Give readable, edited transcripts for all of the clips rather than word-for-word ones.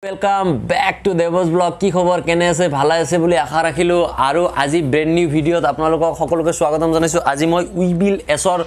Welcome back to Dev's Vlog. কি খবৰ, কেনে আছে? ভালে আছে বুলি আশা ৰাখিলোঁ। আৰু আজি ব্ৰেণ্ড নিউ ভিডিঅ'ত আপোনালোকক সকলোকে স্বাগতম জনাইছোঁ। আজি মই উইবিল এছৰ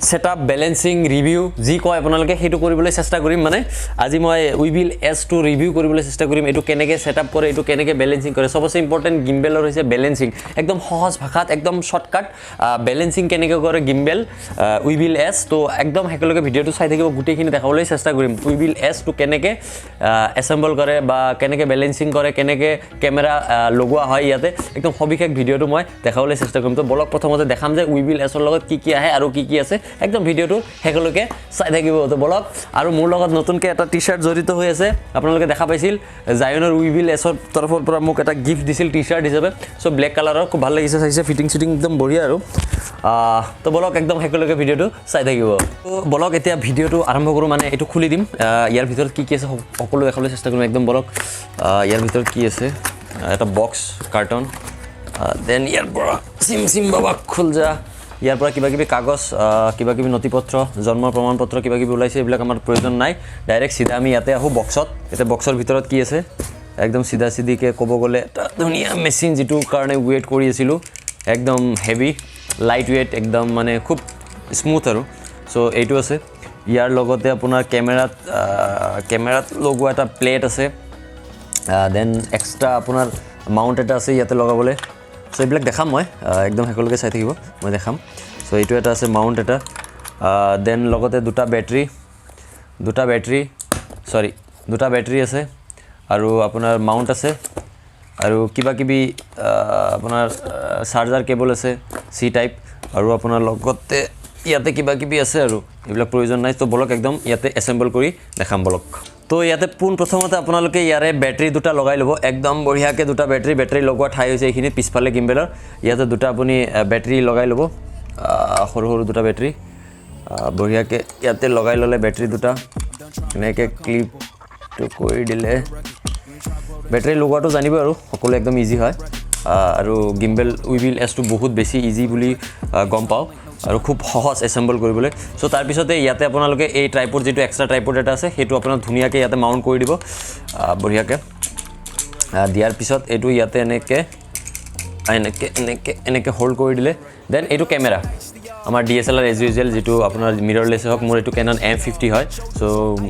ছেটআপ, বেলেঞ্চিং, ৰিভিউ যি কয় আপোনালোকে, সেইটো কৰিবলৈ চেষ্টা কৰিম। মানে আজি মই উইবিল এছটো ৰিভিউ কৰিবলৈ চেষ্টা কৰিম। এইটো কেনেকৈ ছেটআপ কৰে, এইটো কেনেকৈ বেলেঞ্চিং কৰে। চবচে ইম্পৰ্টেণ্ট গিম্বেলৰ হৈছে বেলেঞ্চিং। একদম সহজ ভাষাত, একদম শ্বৰ্টকাট বেলেঞ্চিং কেনেকৈ কৰে গিম্বেল উইবিল এছ। তো একদম একেলগে ভিডিঅ'টো চাই থাকিব, গোটেইখিনি দেখাবলৈ চেষ্টা কৰিম। উইবিল এছটো কেনেকৈ এছেম্বল কৰে বা কেনেকৈ বেলেঞ্চিং কৰে, কেনেকৈ কেমেৰা লগোৱা হয় ইয়াতে, একদম সবিশেষ ভিডিঅ'টো মই দেখাবলৈ চেষ্টা কৰিম। তো বলক, প্ৰথমতে দেখাম যে উইবিল এছৰ লগত কি কি আহে আৰু কি কি আছে। একদম ভিডিঅ'টো শেষলৈকে চাই থাকিব। তো বলক। আৰু মোৰ লগত নতুনকৈ এটা টি শ্বাৰ্ট জড়িত হৈ আছে। আপোনালোকে দেখা পাইছিল, জায়নৰ উইবিল এছৰ তৰফৰ পৰা মোক এটা গিফ্ট দিছিল টি শ্বাৰ্ট হিচাপে। চ' ব্লেক কালাৰৰ, খুব ভাল লাগিছে। চাইছে, ফিটিং চিটিং একদম বঢ়িয়া। আৰু তো বলক, একদম শেষলৈকে ভিডিঅ'টো চাই থাকিব। তো বলক, এতিয়া ভিডিঅ'টো আৰম্ভ কৰোঁ। মানে এইটো খুলি দিম, ইয়াৰ ভিতৰত কি কি আছে সকলো দেখাবলৈ চেষ্টা কৰিম। একদম বলক। ইয়াৰ ভিতৰত কি আছে? এটা বক্স, কাৰ্টন। Then ইয়াৰ পৰা চিম চিম বাবা খুল যা। ইয়াৰ পৰা কিবা কিবি কাগজ, কিবা কিবি নথি পত্ৰ, জন্মৰ প্ৰমাণ পত্ৰ, কিবা কিবি ওলাইছে। এইবিলাক আমাৰ প্ৰয়োজন নাই। ডাইৰেক্ট চিধা আমি ইয়াতে আহোঁ বক্সত। এতিয়া বক্সৰ ভিতৰত কি আছে? একদম চিধা চিধিকৈ ক'ব গ'লে এটা ধুনীয়া মেচিন, যিটোৰ কাৰণে ৱেইট কৰি আছিলোঁ। একদম হেভি, লাইট ৱেইট, একদম মানে খুব স্মুথ। আৰু চ' এইটো আছে। ইয়াৰ লগতে আপোনাৰ কেমেৰাত লগোৱা এটা প্লেট আছে। Then extra আপোনাৰ মাউণ্ট এটা আছে ইয়াতে লগাবলৈ। চ' এইবিলাক দেখাম মই, একদম শেষলৈকে চাই থাকিব, মই দেখাম। চ' এইটো এটা আছে মাউণ্ট এটা। Then লগতে দুটা বেটেৰী, চৰি, দুটা বেটেৰী আছে আৰু আপোনাৰ মাউণ্ট আছে আৰু কিবা কিবি আপোনাৰ চাৰ্জাৰ কেবল আছে চি টাইপ। আৰু আপোনাৰ লগতে ইয়াতে কিবা কিবি আছে আৰু এইবিলাক প্ৰয়োজন নাই। তো বলক, একদম ইয়াতে এছেম্বল কৰি দেখাম বলক। তো ইয়াতে পোন প্ৰথমতে আপোনালোকে ইয়াৰে বেটেৰী দুটা লগাই ল'ব। একদম বঢ়িয়াকৈ দুটা বেটেৰী। বেটেৰী লগোৱা ঠাই হৈছে এইখিনি পিছফালে গিম্বেলৰ। ইয়াতে দুটা আপুনি বেটেৰী লগাই ল'ব। সৰু সৰু দুটা বেটেৰী বঢ়িয়াকৈ ইয়াতে লগাই ল'লে। বেটেৰী দুটা এনেকৈ ক্লিপটো কৰি দিলে, বেটেৰী লগোৱাটো জানিব আৰু সকলো, একদম ইজি হয়। আৰু গিম্বেল উইবিল এছটো বহুত বেছি ইজি বুলি গম পাওঁ আৰু খুব সহজ এছেম্বল কৰিবলৈ। চ' তাৰপিছতে ইয়াতে আপোনালোকে এই ট্ৰাইপড, যিটো এক্সট্ৰা ট্ৰাইপড এটা আছে, সেইটো আপোনাক ধুনীয়াকৈ ইয়াতে মাউণ্ট কৰি দিব। বঢ়িয়াকৈ দিয়াৰ পিছত এইটো ইয়াতে এনেকৈ এনেকৈ এনেকৈ এনেকৈ হোল্ড কৰি দিলে। Then এইটো কেমেৰা আমাৰ ডিএছএলআৰ এজ ইউজুৱেল, যিটো আপোনাৰ মিৰৰলেছে হওক। মোৰ এইটো কেনন এম 50 হয়। চ'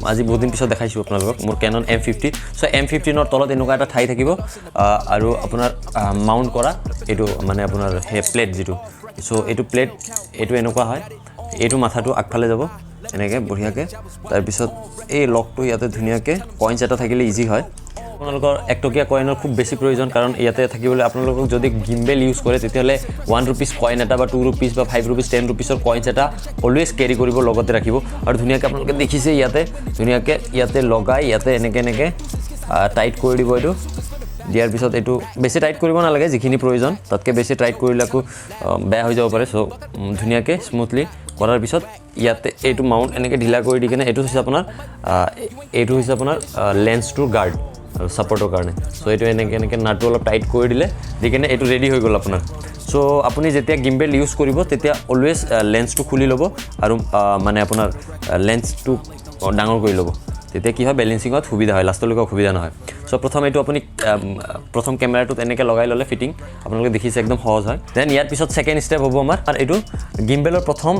আজি বহুত দিন পিছত দেখাইছোঁ আপোনালোকক মোৰ কেনন এম 50। চ' এম 15ৰ তলত এনেকুৱা এটা ঠাই থাকিব আৰু আপোনাৰ মাউণ্ট কৰা এইটো মানে আপোনাৰ সেই প্লেট যিটো। চ' এইটো প্লেট, এইটো এনেকুৱা হয়। এইটো মাথাটো আগফালে যাব এনেকৈ বঢ়িয়াকৈ। তাৰপিছত এই লকটো ইয়াতে ধুনীয়াকৈ, কইনছ এটা থাকিলে ইজি হয়। আপোনালোকৰ 1 টকীয়া কইনৰ খুব বেছি প্ৰয়োজন, কাৰণ ইয়াতে থাকিবলৈ আপোনালোকক যদি গিম্বেল ইউজ কৰে, তেতিয়াহ'লে 1 ৰুপিজ কইন এটা বা 2 ৰুপিজ বা 5 ৰুপিজ, 10 ৰুপিজৰ কইনছ এটা অলৱেজ কেৰি কৰিব, লগতে ৰাখিব। আৰু ধুনীয়াকৈ আপোনালোকে দেখিছে, ইয়াতে ধুনীয়াকৈ ইয়াতে লগাই ইয়াতে এনেকৈ এনেকৈ টাইট কৰি দিব। এইটো দিয়াৰ পিছত এইটো বেছি টাইট কৰিব নালাগে, যিখিনি প্ৰয়োজন। তাতকৈ বেছি টাইট কৰিলে আকৌ বেয়া হৈ যাব পাৰে। চ' ধুনীয়াকৈ স্মুথলি কৰাৰ পিছত ইয়াতে এইটো মাউণ্ট এনেকৈ ঢিলা কৰি দি কিনে এইটো হৈছে আপোনাৰ লেন্সটোৰ গাৰ্ড আৰু ছাপৰ্টৰ কাৰণে। চ' এইটো এনেকৈ এনেকৈ নাটটো অলপ টাইট কৰি দিলে, দি কিনে এইটো ৰেডি হৈ গ'ল আপোনাৰ। চ' আপুনি যেতিয়া গিম্বেল ইউজ কৰিব, তেতিয়া অলৱেজ লেন্সটো খুলি ল'ব আৰু মানে আপোনাৰ লেন্সটো ডাঙৰ কৰি ল'ব। তেতিয়া কি হয়, বেলেঞ্চিঙত সুবিধা হয়, লাষ্টলৈকে অসুবিধা নহয়। চ' প্ৰথম এইটো আপুনি প্ৰথম কেমেৰাটোত এনেকৈ লগাই ল'লে, ফিটিং আপোনালোকে দেখিছে, একদম সহজ হয়। Then ইয়াৰ পিছত ছেকেণ্ড ষ্টেপ হ'ব আমাৰ আৰু এইটো গিম্বেলৰ প্ৰথম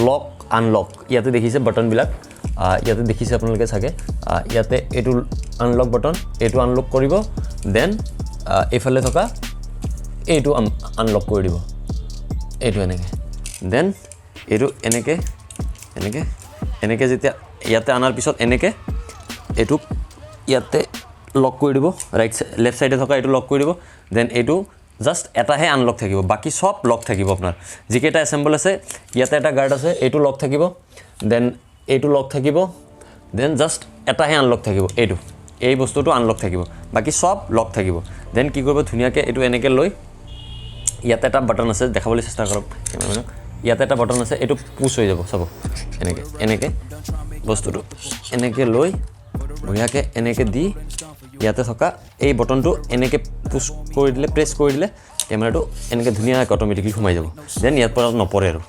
লক আনলক। ইয়াতে দেখিছে বাটনবিলাক, ইয়াতে দেখিছে আপোনালোকে চাগে। ইয়াতে এইটো আনলক বাটন, এইটো আনলক কৰিব। Then এইফালে থকা এইটো আনলক কৰি দিব, এইটো এনেকৈ। Then এইটো এনেকৈ এনেকৈ এনেকৈ যেতিয়া ইয়াতে অনাৰ পিছত এনেকৈ এইটো ইয়াতে লক কৰি দিব। ৰাইট লেফ্ট ছাইডে থকা এইটো লক কৰি দিব। Then এইটো জাষ্ট এটাহে আনলক থাকিব, বাকী চব লক থাকিব। আপোনাৰ যিকেইটা এছেম্বল আছে, ইয়াতে এটা গাৰ্ড আছে, এইটো লক থাকিব। Then এইটো লক থাকিব। Then just এটাহে আনলক থাকিব, এইটো, এই বস্তুটো আনলক থাকিব, বাকী চব লক থাকিব। Then কি কৰিব? ধুনীয়াকৈ এইটো এনেকৈ লৈ ইয়াতে এটা বাটন আছে, দেখাবলৈ চেষ্টা কৰক কেমেৰামেনক। ইয়াতে এটা বাটন আছে, এইটো পুছ হৈ যাব। চাব, এনেকৈ এনেকৈ বস্তুটো এনেকৈ লৈ বঢ়িয়াকৈ এনেকৈ দি ইয়াতে থকা এই বটনটো এনেকৈ পুছ কৰি দিলে, প্ৰেছ কৰি দিলে, কেমেৰাটো এনেকৈ ধুনীয়াকৈ অট'মেটিকলি সোমাই যাব। Then ইয়াৰ পৰা নপৰে। আৰু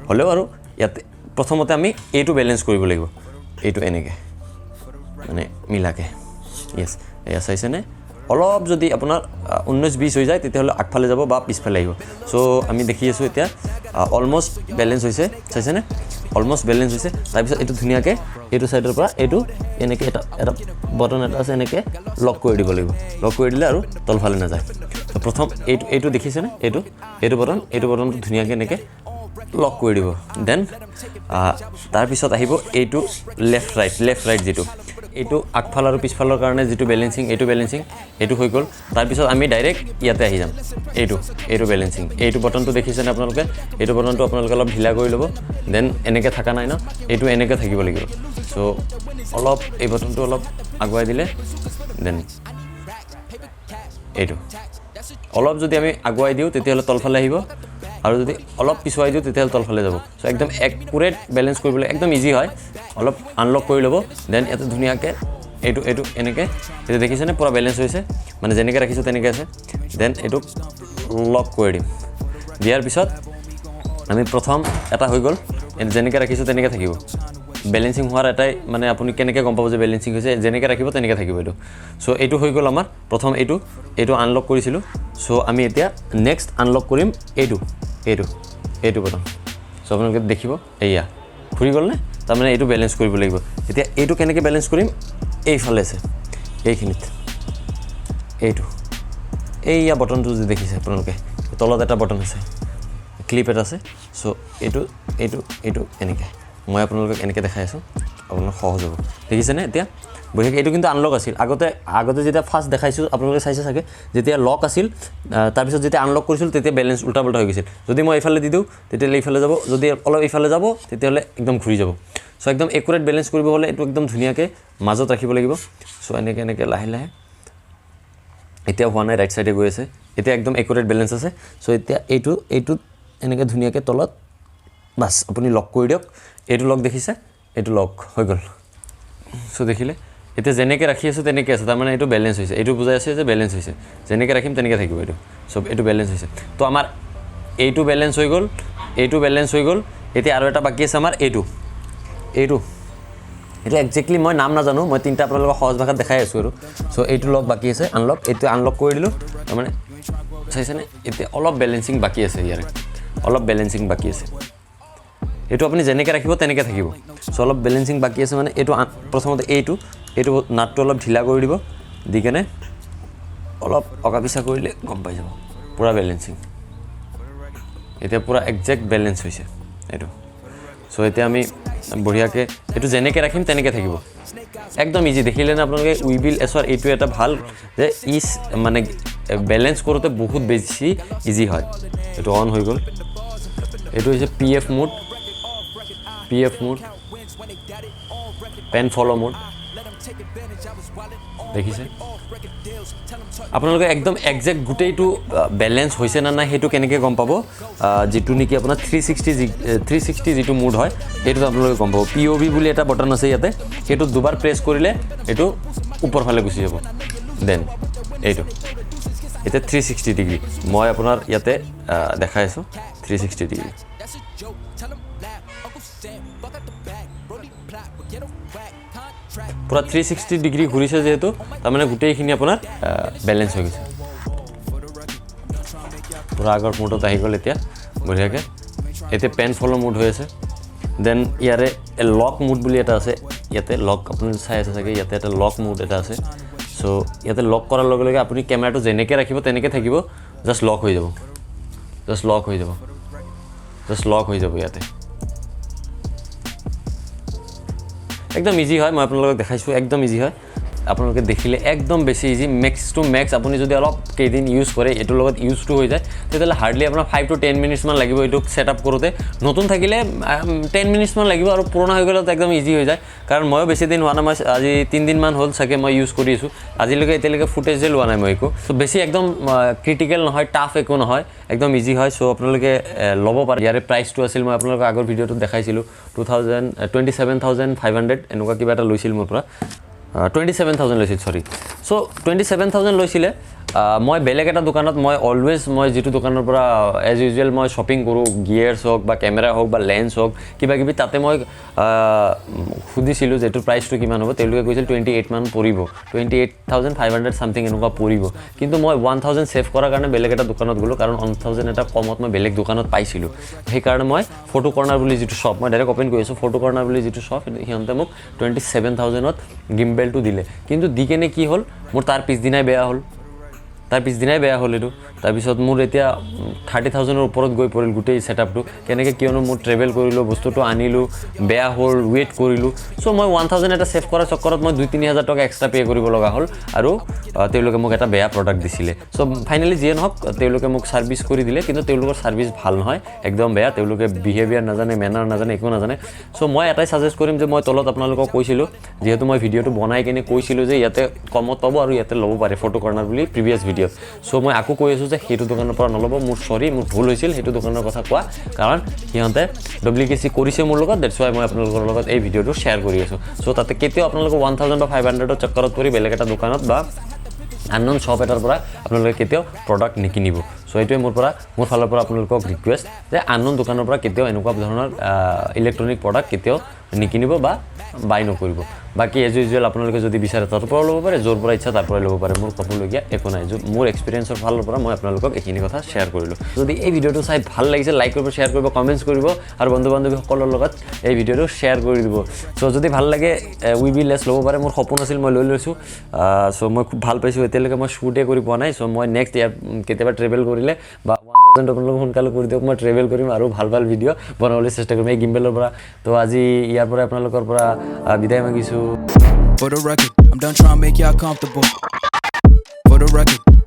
হ'লেও আৰু ইয়াতে প্ৰথমতে আমি এইটো বেলেঞ্চ কৰিব লাগিব। এইটো এনেকৈ মানে মিলাকৈ। য়েছ, এয়া চাইছেনে? অলপ যদি আপোনাৰ 19-20 হৈ যায়, তেতিয়াহ'লে আগফালে যাব বা পিছফালে আহিব। চ' আমি দেখি আছোঁ, এতিয়া অলমষ্ট বেলেঞ্চ হৈছে। চাইছেনে? অলমষ্ট বেলেঞ্চ হৈছে। তাৰপিছত এইটো ধুনীয়াকৈ এইটো ছাইডৰ পৰা এইটো এনেকৈ এটা এটা বটন এটা আছে, এনেকৈ লক কৰি দিব লাগিব। লক কৰি দিলে আৰু তলফালে নাযায়। ত' প্ৰথম এইটো দেখিছেনে? এইটো বটন, এইটো বটনটো ধুনীয়াকৈ এনেকৈ লক কৰি দিব। Then তাৰপিছত আহিব এইটো লেফ্ট ৰাইট, লেফ্ট ৰাইট যিটো, এইটো আগফাল আৰু পিছফালৰ কাৰণে যিটো বেলেঞ্চিং, এইটো বেলেঞ্চিং, এইটো হৈ গ'ল। তাৰপিছত আমি ডাইৰেক্ট ইয়াতে আহি যাম। এইটো বেলেঞ্চিং, এইটো বটনটো দেখিছেনে আপোনালোকে? এইটো বটনটো আপোনালোকে অলপ ঢিলা কৰি ল'ব। Then এনেকৈ থকা নাই ন? এইটো এনেকৈ থাকিব লাগিব। চ' অলপ এই বটনটো অলপ আগুৱাই দিলে, then এইটো অলপ যদি আমি আগুৱাই দিওঁ, তেতিয়াহ'লে তলফালে আহিব আৰু যদি অলপ পিছুৱাই দিওঁ, তেতিয়াহ'লে তলফালে যাব। চ' একদম একুৰেট বেলেঞ্চ কৰিবলৈ একদম ইজি হয়। অলপ আনলক কৰি ল'ব, then ইয়াতে ধুনীয়াকৈ এইটো এনেকৈ। এতিয়া দেখিছেনে, পূৰা বেলেঞ্চ হৈছে, মানে যেনেকৈ ৰাখিছোঁ তেনেকৈ আছে। Then এইটোক লক কৰি দিম। দিয়াৰ পিছত আমি প্ৰথম এটা হৈ গ'ল। যেনেকৈ ৰাখিছোঁ তেনেকৈ থাকিব। বেলেঞ্চিং হোৱাৰ এটাই, মানে আপুনি কেনেকৈ গম পাব যে বেলেঞ্চিং হৈছে? যেনেকৈ ৰাখিব তেনেকৈ থাকিব এইটো। চ' এইটো হৈ গ'ল আমাৰ প্ৰথম এইটো আনলক কৰিছিলোঁ। চ' আমি এতিয়া নেক্সট আনলক কৰিম এইটো বটন। চ' আপোনালোকে দেখিব, এইয়া ঘূৰি গ'লনে? তাৰমানে এইটো বেলেঞ্চ কৰিব লাগিব। এতিয়া এইটো কেনেকৈ বেলেঞ্চ কৰিম? এইফালে আছে, এইখিনিত এইটো, এইয়া বটনটো যে দেখিছে আপোনালোকে, তলত এটা বটন আছে, ক্লিপ এটা আছে। চ' এইটো এনেকৈ মই আপোনালোকক এনেকৈ দেখাই আছোঁ, আপোনালোক সহজ হ'ব। দেখিছেনে? এতিয়া বঢ়িয়াকৈ এইটো কিন্তু আনলক আছিল আগতে। আগতে যেতিয়া ফাৰ্ষ্ট দেখাইছোঁ, আপোনালোকে চাইছে চাগে, যেতিয়া লক আছিল, তাৰপিছত যেতিয়া আনলক কৰিছিলোঁ, তেতিয়া বেলেঞ্চ উল্টা পুল্টা হৈ গৈছিল। যদি মই এইফালে দি দিওঁ, তেতিয়াহ'লে এইফালে যাব। যদি অলপ এইফালে যাব, তেতিয়াহ'লে একদম ঘূৰি যাব। চ' একদম একুৰেট বেলেঞ্চ কৰিব হ'লে এইটো একদম ধুনীয়াকৈ মাজত ৰাখিব লাগিব। চ' এনেকৈ এনেকৈ লাহে লাহে। এতিয়া হোৱা নাই, ৰাইট ছাইডে গৈ আছে। এতিয়া একদম একুৰেট বেলেঞ্চ আছে। চ' এতিয়া এইটোত এনেকৈ ধুনীয়াকৈ তলত বাছ আপুনি লক কৰি দিয়ক। এইটো লক দেখিছে? এইটো লক হৈ গ'ল। চ' দেখিলে, এতিয়া যেনেকৈ ৰাখি আছোঁ তেনেকৈ আছে। তাৰমানে এইটো বেলেঞ্চ হৈছে। এইটো বুজাই আছে যে বেলেঞ্চ হৈছে। যেনেকৈ ৰাখিম তেনেকৈ থাকিব এইটো। চ' এইটো বেলেঞ্চ হৈছে। তো আমাৰ এইটো বেলেঞ্চ হৈ গ'ল, এইটো বেলেঞ্চ হৈ গ'ল। এতিয়া আৰু এটা বাকী আছে আমাৰ, এইটো। এইটো একজেক্টলি মই নাম নাজানো, মই তিনিটা আপোনালোকক সহজ ভাষাত দেখাই আছোঁ আৰু। চ' এইটো লক বাকী আছে, আনলক। এইটো আনলক কৰি দিলোঁ। তাৰমানে চাইছেনে, এতিয়া অলপ বেলেঞ্চিং বাকী আছে। ইয়াৰে অলপ বেলেঞ্চিং বাকী আছে। এইটো আপুনি যেনেকৈ ৰাখিব তেনেকৈ থাকিব। চ' অলপ বেলেঞ্চিং বাকী আছে, মানে এইটো প্ৰথমতে এইটো নাটটো অলপ ঢিলা কৰি দিব। দি কেনে অলপ অকা পিছা কৰিলে গম পাই যাব, পূৰা বেলেঞ্চিং। এতিয়া পূৰা একজেক্ট বেলেঞ্চ হৈছে এইটো। চ' এতিয়া আমি বঢ়িয়াকৈ এইটো যেনেকৈ ৰাখিম তেনেকৈ থাকিব। একদম ইজি, দেখিলেনে আপোনালোকে? উইবিল এছৰ এইটো এটা ভাল যে ই মানে বেলেঞ্চ কৰোঁতে বহুত বেছি ইজি হয়। এইটো অন হৈ গ'ল। এইটো হৈছে PF mode, PF mode, pan follow mode. দেখিছে আপোনালোকে? একদম একজেক্ট গোটেইটো বেলেঞ্চ হৈছে নে নাই, সেইটো কেনেকৈ গম পাব? যিটো নেকি আপোনাৰ 360 যিটো মোড হয়, সেইটোত আপোনালোকে গম পাব। পিঅ'ভি বুলি এটা বটন আছে ইয়াতে। সেইটোত দুবাৰ প্ৰেছ কৰিলে এইটো ওপৰ ফালে গুচি যাব। Then এইটো এতিয়া 360 ডিগ্ৰী। মই আপোনাৰ ইয়াতে দেখাই আছোঁ 360 degree. That's a joke. Tell 'em laugh. Uncle Sam, fuck out the bag. Brody plot, but get a whack. Contract. পূৰা 360 ডিগ্ৰী ঘূৰিছে যিহেতু, তাৰমানে গোটেইখিনি আপোনাৰ বেলেঞ্চ হৈ গৈছে। পূৰা আগৰ মোডত আহি গ'ল এতিয়া বঢ়িয়াকৈ। এতিয়া পেন ফ'ল' মোড হৈ আছে। Then ইয়াৰে লক মোড বুলি এটা আছে। ইয়াতে লক, আপুনি চাই আছে চাগে, ইয়াতে এটা লক মোড এটা আছে। চ' ইয়াতে লক কৰাৰ লগে লগে আপুনি কেমেৰাটো যেনেকৈ ৰাখিব তেনেকৈ থাকিব, জাষ্ট লক হৈ যাব, জাষ্ট লক হৈ যাব, জাষ্ট লক হৈ যাব ইয়াতে। একদম ইজি হয়, মই আপোনালোকক দেখাইছোঁ, একদম ইজি হয়। আপোনালোকে দেখিলে, একদম বেছি ইজি, মেক্স টু মেক্স। আপুনি যদি অলপ কেইদিন ইউজ কৰে, এইটোৰ লগত ইউজটো হৈ যায়, তেতিয়াহ'লে হাৰ্ডলি আপোনাৰ 5 টু 10 মিনিটছমান লাগিব এইটোক ছেট আপ কৰোঁতে। নতুন থাকিলে 10 মিনিটছমান লাগিব আৰু পুৰণা হৈ গ'লেতো একদম ইজি হৈ যায়। কাৰণ ময়ো বেছি দিন হোৱা নাই, মই আজি 3 দিনমান হ'ল চাগে মই ইউজ কৰি আছোঁ। আজিলৈকে এতিয়ালৈকে ফুটেজে লোৱা নাই মই একো। চ' বেছি একদম ক্ৰিটিকেল নহয়, টাফ একো নহয়, একদম ইজি হয়। চ' আপোনালোকে ল'ব পাৰে। ইয়াৰে প্ৰাইচটো আছিল, মই আপোনালোকক আগৰ ভিডিঅ'টোত দেখাইছিলোঁ, two thousand 27,500 এনেকুৱা কিবা এটা লৈছিল মোৰ পৰা। 27,000 লৈছিল, চৰি। চ' 27,000 লৈছিলে। মই বেলেগ এটা দোকানত, মই অলৱেজ মই যিটো দোকানৰ পৰা এজ ইউজুৱেল মই শ্বপিং কৰোঁ, গিয়েৰ্ছ হওক বা কেমেৰা হওক বা লেন্স হওক কিবা কিবি, তাতে মই সুধিছিলোঁ যে এইটোৰ প্ৰাইচটো কিমান হ'ব। তেওঁলোকে কৈছিল 28 মান পৰিব, 28,500 ছামথিং এনেকুৱা পৰিব। কিন্তু মই 1,000 ছেভ কৰাৰ কাৰণে বেলেগ এটা দোকানত গ'লোঁ, কাৰণ 1,000 এটা কমত মই বেলেগ দোকানত পাইছিলোঁ। সেইকাৰণে মই ফটো কৰ্ণাৰ বুলি যিটো শ্বপ, মই ডাইৰেক্ট অ'পেন কৰি আছোঁ, ফটো কৰ্ণাৰ বুলি যিটো শ্বপ, সিহঁতে মোক 27,000ত গিম্বেলটো দিলে। কিন্তু দি কেনে কি হ'ল, মোৰ তাৰ পিছদিনাই বেয়া হ'ল। তাৰ পিছদিনাই বেয়া হ'ল এইটো। তাৰপিছত মোৰ এতিয়া 30,000ৰ ওপৰত গৈ পৰিল গোটেই ছেটআপটো। কেনেকৈ? কিয়নো মোৰ ট্ৰেভেল কৰিলোঁ, বস্তুটো আনিলোঁ, বেয়া হ'ল, ৱেইট কৰিলোঁ। চ' মই 1,000 এটা ছেভ কৰাৰ চক্কৰত মই 2-3 হাজাৰ টকা এক্সট্ৰা পে' কৰিব লগা হ'ল আৰু তেওঁলোকে মোক এটা বেয়া প্ৰডাক্ট দিছিলে। চ' ফাইনেলি যিয়ে নহওক, তেওঁলোকে মোক ছাৰ্ভিচ কৰি দিলে, কিন্তু তেওঁলোকৰ ছাৰ্ভিচ ভাল নহয়, একদম বেয়া। তেওঁলোকে বিহেভিয়াৰ নাজানে, মেনাৰ নাজানে, একো নাজানে। চ' মই এটাই ছাজেষ্ট কৰিম যে মই তলত আপোনালোকক কৈছিলোঁ, যিহেতু মই ভিডিঅ'টো বনাই কিনে কৈছিলোঁ যে ইয়াতে কমত পাব আৰু ইয়াতে ল'ব পাৰে, ফটো কৰ্ণাৰ বুলি প্ৰিভিয়াছ ভিডিঅ'ত। চ' মই আকৌ কৈ আছোঁ যে সেইটো দোকানৰ পৰা নল'ব। মোৰ চৰি, মোৰ ভুল হৈছিল সেইটো দোকানৰ কথা কোৱা, কাৰণ সিহঁতে ডুপ্লিকেচি কৰিছে মোৰ লগত। That's Y মই আপোনালোকৰ লগত এই ভিডিঅ'টো শ্বেয়াৰ কৰি আছোঁ। চ' তাতে কেতিয়াও আপোনালোকে 1,000 বা 500ৰ চক্কৰত পৰি বেলেগ এটা দোকানত বা আননোন শ্বপ এটাৰ পৰা আপোনালোকে কেতিয়াও প্ৰডাক্ট নিকিনিব। চ' এইটোৱে মোৰ ফালৰ পৰা আপোনালোকক ৰিকুৱেষ্ট যে আননোন দোকানৰ পৰা কেতিয়াও এনেকুৱা ধৰণৰ ইলেক্ট্ৰনিক প্ৰডাক্ট কেতিয়াও নিকিনিব বা বাই নকৰিব। বাকী এজ ইউজুৱেল আপোনালোকে যদি বিচাৰে তাৰ পৰাও ল'ব পাৰে, য'ৰ পৰা ইচ্ছা তাৰ পৰাই ল'ব পাৰে। মোৰ ক'বলগীয়া একো নাই। মোৰ এক্সপিৰিয়েঞ্চৰ ফালৰ পৰা মই আপোনালোকক এইখিনি কথা শ্বেয়াৰ কৰিলোঁ। যদি এই ভিডিঅ'টো চাই ভাল লাগিছে, লাইক কৰিব, শ্বেয়াৰ কৰিব, কমেণ্টছ কৰিব আৰু বন্ধু বান্ধৱীসকলৰ লগত এই ভিডিঅ'টো শ্বেয়াৰ কৰি দিব। চ' যদি ভাল লাগে, উই বি লেছ ল'ব পাৰে। মোৰ সপোন আছিল, মই লৈ লৈছোঁ। চ' মই খুব ভাল পাইছোঁ। এতিয়ালৈকে মই শ্বুটে কৰি পোৱা নাই। চ' মই নেক্সট ইয়াৰ কেতিয়াবা ট্ৰেভেল কৰিলে বা 1,000 আপোনালোক সোনকালে কৰি দিয়ক, মই ট্ৰেভেল কৰিম আৰু ভাল ভাল ভিডিঅ' বনাবলৈ চেষ্টা কৰিম এই গিম্বেলৰ পৰা। তো আজি ইয়াৰ পৰাই আপোনালোকৰ পৰা বিদায় মাগিছোঁ। For the record, I'm done trying to make y'all comfortable. For the record,